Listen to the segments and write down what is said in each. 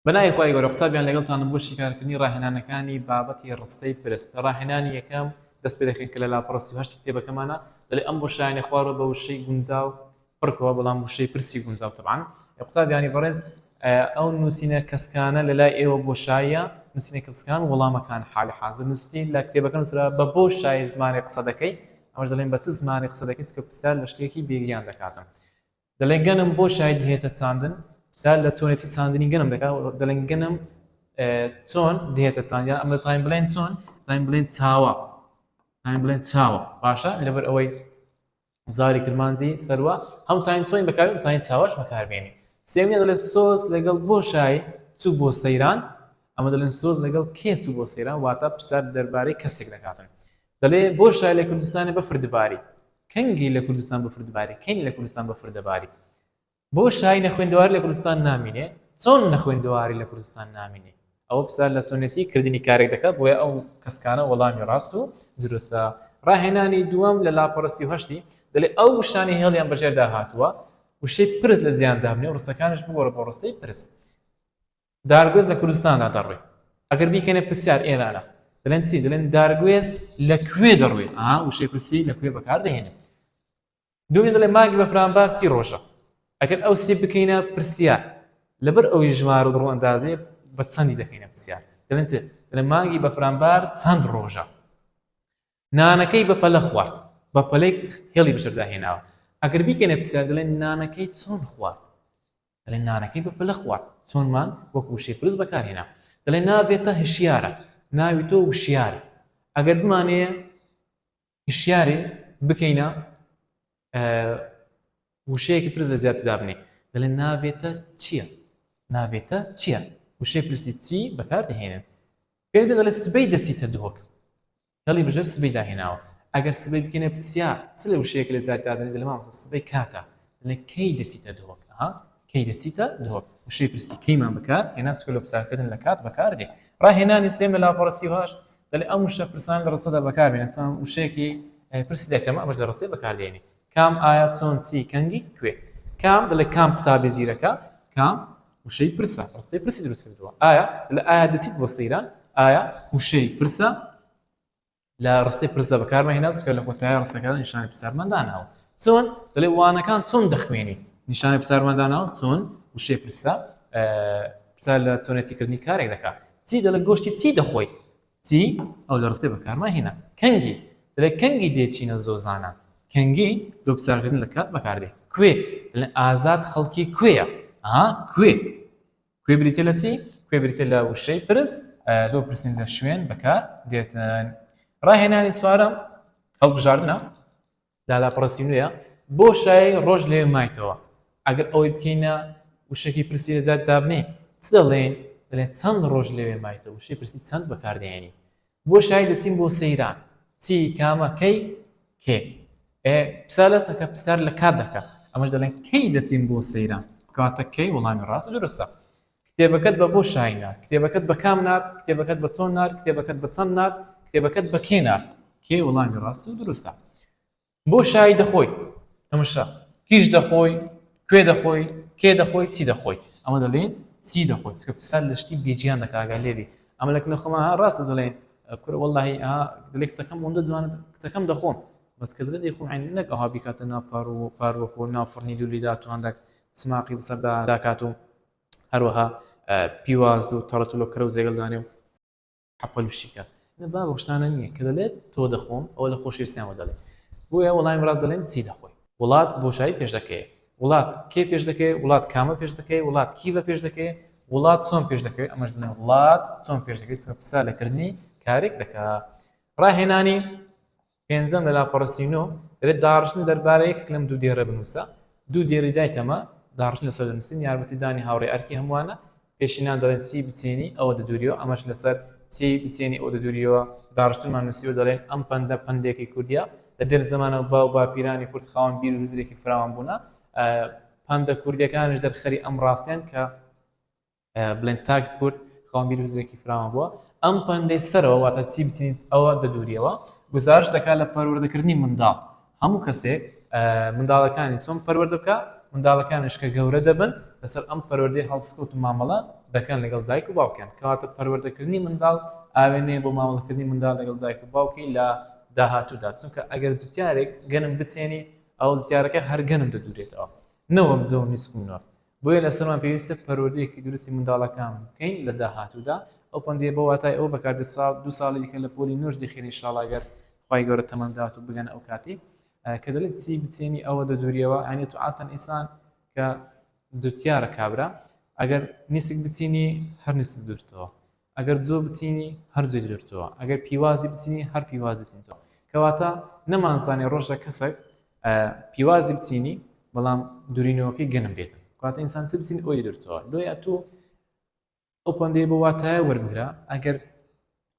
بەناوی خوای گەورە قوتابیان لەگەڵتانم بۆ شیکارکردنی ڕاهێنانەکانی بابەتی ڕستەی پرس لە ڕاهێنانی یەکەم دەست پێ دەکەین کە لە لاپەڕە 38 کتێبەکەمانە دەڵێ ئەم بۆشایانەی خوارەوە بە وشەی گونجاو پڕکەوە بەڵام وشەی پرسی گونجاو تەبعەن قوتابیانی بەڕێز ئەو نووسینە کەسکانە لە لای ئێوە بۆشاییە نووسینە کەسکان وەڵامەکان حالی حاضر نووسری لە کتێبەکە نووسرا بە بۆشایی زمانی قسە دەکەی ئەمەش دەڵێن بە چ زمانی قسە دەکەی چونکە پرسیار لە شتێکی بێگیان دەکاتن دەڵێن گەنم بۆ شای دهێتە چاندن پرسیار لە چۆنێتی چاندنی گەنم دەکات دەڵێن گەنم چۆن دهێتە چاندیان ئەمە تایم بڵێن چۆن تایم بڵێن چاوە تایم بڵێن چاوە باشە لەبەر ئەوەی زاری کرمانجی سەروە هەم تاین چۆین بەکار تاین چاوەش بەکاربێنی سێمیان دەڵێن سۆز لەگەڵ بۆ شای چوو بۆ سەیران ئەمە دەڵێن سۆز لەگەڵ کێ چوو بۆ سەیران واتە پرسیار دەربارەی کەسێک دەکاتن دەڵێ بۆ شای لە کوردستانی بەفر دباری کەنگی لە کوردستان بەفر دباری کەین لە کوردستان بەفر دەباری بۆ شای نەخوێندەواری لە کوردستان نامینێ چۆن نەخوێندەواری لە کوردستان نامینێ ئەوە پرسیار لە چۆنێتی کردنی کارێک دەکات بۆیە ئەو کەسکانە وەڵامی ڕاست و دروستە ڕاهێنانی دووەم لە لاپەڕە 38 دەڵێ ئەو وشانەی هێڵیان بەژێردا هاتووە وشەی پرس لە زیان دابنێ و ڕستەکانش بگۆڕە بۆ ڕستەی پرس دارگوێز لە کوردستاندا دەڕوێ ئەگەر بیکەنە پرسیار ئێرانە دەڵێن چی دەڵێن دارگوێز لە کوێ دەڕوێ ئا وشەی پرسی لە کوێ بەکار دەهێنن دومی دەڵێ مانگی بەفرانبار سی ڕۆژە ئەگەر ئەو سی بکەینە پرسیار لەبەر ئەوی ژمارە و بڕ ئەندازەیە بە چەندی دەکەینە پرسیار دەڵێن چی دەڵێن مانگی بەفرانبار چەند ڕۆژە نانەکەی بە پەلە خوارد بە پەلەی هێڵی بەسەردا هێناوە ئەگەر بیکەنە پرسیار دەڵێن نانەکەی چۆن خوارد دەڵێن نانەکەی بە پلە خوارد چۆنمان وەک وشەی پرس بەکارهێنا دەڵێن ناوێتە هشیارە ناوی تۆ وشیارە ئەگەر بمانەیە هشیارێ بکەینە وشەیەکی پرس لە زیاتر دابنێ دەڵێن ناوێتە چییە ناوێتە چییە وشەی پرسی چی بەکار دەهێنن پێنج دەڵێ سبەی دەچیتە دهۆک هێڵی بژێر سبەی داهێناوە ئەگەر سبەی بکەینە پرسیار چ لە وشەیەک لە زیاد دادەنێت دەڵێ مامۆستا سبەی کاتە دەڵێ کەی دەچیتە دهۆک ئەها کەی دەچیتە دهۆک وشەی پرسی کەیمان بەکار هێنا چونکە لە پرسیارکردن لە کات بەکار دێ ڕاهێنانی سێم لە لاپەڕە 38 دەڵێ ئەم وشە پرسان لە ڕستەدا بەکار بێنە چەند وشەیەکی پرسی دەکەم ئەمەش لە ڕستەی بەکار دێنی کام ئایا چۆن چی کەنگی کوێ کام دەڵێ کام قوتابی زیرەکە کام وشەی پرسە ڕستەی پرسی دروست کردووە ئایا لە ئایا دەچیت بۆ سەیران ئایا وشەی پرسە لە ڕستەی پرسە بەکارمە هێنا چونکە لە کۆتایی ڕستەکە نیشانی پرسیارمان داناوە چۆن دەڵێ وانەکان چۆن دەخوێنی نیشانی پرسیارمان داناوە چۆن وشەی پرسە پرسیار لە چۆنێتیکردنی کارێک دەکات چی دەڵێ گۆشتی چی دەخۆی چی ئەو لە ڕستەی بەکارمان هێنا کەنگی دەڵێ کەنگی دێچینە زۆزانە کەنگی لۆ پرسیارکردن لە کات بەکاردێ کوێ دەڵێ ئازاد خەڵکی کوێیە ئەها کوێ کوێ بریتە لە چی کوێ بریتە لە وشەی پرس لۆ پرسین لە شوێن بەکار دێتن ڕاهێنانی چوارەم هەڵبژاردنە لە لاپەڕە 39 بۆ شای ڕۆژ لێ مایتەوە ئەگەر ئەوەی بکەینە وشەکی پرسی لە زیاد دابنێ چ دەڵێن دەڵێن چەند ڕۆژ لەوێ مایتەوە وشەی پرسی چەند بەکاردێنی بۆ شای دەچین بۆ سەیران چی کامە کەی کێ پرسیار لەسەکە پرسیار لە کات دەکە ئەمەش دەڵێن کەی دەچین بۆ سەیران کاتە کەی وەڵامی ڕاست دروستە کتێبەکەت بە بۆ شای نارد کتێبەکەت بە کام نارد کتێبەکەت بە چۆن نارد کتێبەکەت بە چەند نارد کتێبەکەت بە کێ نارد کێ وەڵامی ڕاست و دروستە بۆ شای دەخۆی تەمەشا کیش دەخۆی کوێ دەخۆی کێ دەخۆی چی دەخۆی ئەمە دەڵێن چی دەخۆی چکە پرسیار لە شتی بێجیان دەکا ئاگا لێبی ئەمە لە کنە خۆمان ها ڕاستە دەڵێن کورە وەڵاهی ها دەڵێ کچەکەم ئەوەندە جوانە کچەکەم دەخۆم بەس کە دەڵێ دەیخۆم عین نەک ئەوها بیکاتە ناو پاروو پارووەک و ناو فڕنی لولی دات و هەندێک سماقی بەسەردا داکات و هەروەها پیواز و تەڕەت و لۆ کەرەوز لەگەڵ دانێ و حەپەلوشی کە نە بابە شتانە نییە کە دەڵێت تۆ دەخۆم ئەوە لە خۆشەویستیانەوە دەڵێ بۆیە وەڵامی ڕاست دەڵێن چی دەخۆی وڵات بۆشایی پێش دەکەوێ وڵات کێ پێش دەکەوێ وڵات کامە پێش دەکەوێ وڵات کیڤە پێش دەکەوێ وڵات چۆن پێش دەکەوێت ئەمەش دەڵێن وڵات چۆن پێش دەکەوێت چونکە پرسیار لە کردنی کارێک دەکا ڕاهێنانی پێنجەم لە لاپەڕە 39 دەبێت داڕشتن دەربارە یەکێک لەم دوو دێڕە بنووسە دوو دێڕی دایتەمە داڕشتن لەسەر دەنووسین یارمەتی دانی هاوڕێ ئەرکی هەمووانە پێشینان دەڵێن چی بچێنی ئەوە دەدوریەوە ئەمەش لەسەر چی بچێنی ئەو دەدوریەوە داڕشتنمان نووسیوە دەڵێن ئەم پەندە پەندێکی کوردیە لە دێر زەمانەوە باو باپیرانی کورد خاوەن بیر و هزرێکی فراوان بوونە پەندە کوردیەکانیش دەرخەری ئەم ڕاستیان کە بڵێن تاکی کورد خاوەن بیر و هزرێکی فراوان بووە ئەم پەندەی سەرەوە واتە چی بچینیت ئەوە دەدوریەوە گوزارش دەکات لە پەروەردەکردنی منداڵ هەموو کەسێک منداڵەکانی چۆن پەروەردە بکە. منداڵەکانیش کە گەورە دەبن لەسەر ئەم پەروەردەی هەڵسکەوت و مامەڵە دەکەن لەگەڵ دایک و باوکیان. کەواتە پەروەردەکردنی منداڵ ئاوێنەیە بۆ مامەڵەکردنی منداڵ لەگەڵ دایک و باوکی لە داهاتوودا، چونکە ئەگەر جوتیارێک گەنم بچێنی ئەو جوتیارەکە هەر گەنم دەدورێتەوە نەوەک جۆ و نیسک و نۆک. بۆیە لەسەرمان پێویستە پەروەردەیەکی دروستی منداڵەکان بکەین لە داهاتوودا. ئەو پەندەیە بۆ واتای ئەوە بەکاردێت ساڵ دوو ساڵی دیکە لە پۆلی نۆش دەخێنین ان شاء اللە گەر خوای گەورە تەمەن دات و بگەنە ئەو کاتی کە دەڵێت چی بچێنی ئەوە دەدوریەوە یانی تو عادەتەن ئینسان کە جوتیارە کابرا ئەگەر نیسک بچینی هەر نیسک دورتەوە ئەگەر جۆ بچینی هەر جۆی دورتەوە ئەگەر پیوازی بچینی هەر پیوازی چینتەوە کەواتە نەمانزانێ ڕۆژە کەسێک پیوازی بچینی بەڵام دورینەوەکەی گەنم بێتن کاتە ئینسان چ بچین ئەوی دورتەوە لۆیە تۆ ئەو پەندەی بۆ واتایە وەربگرە ئەگەر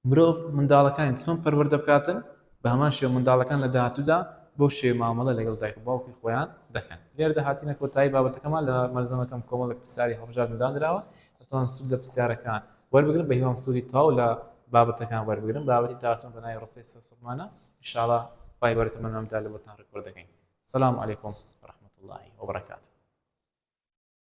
مرۆڤ منداڵەکانی چۆن پەروەردە بکاتن بە هەمان شێوە منداڵەکان لە داهاتوودا بەو شێوە مامەڵە لەگەڵ دایک و باوکی خۆیان دەکەن لێرەدا هاتینە کۆتایی بابەتەکەمان لە مەلزەمەکەم کۆمەڵێک پرسیاری هەڵبژاردن دانراوە دەتوان سوود لە پرسیارەکان وەربگرن بە هیوام سوودی تەواو لە بابەتەکان وەربگرن بابەتی داهاتوو بە ناوی ڕستەی سەرسوڕمانە ان شاء الله خوای گەورە تەمەنمان بدات لە بۆتان ڕیکۆرد دەکەین سلام علیکم ورحمة الله وبرکاته.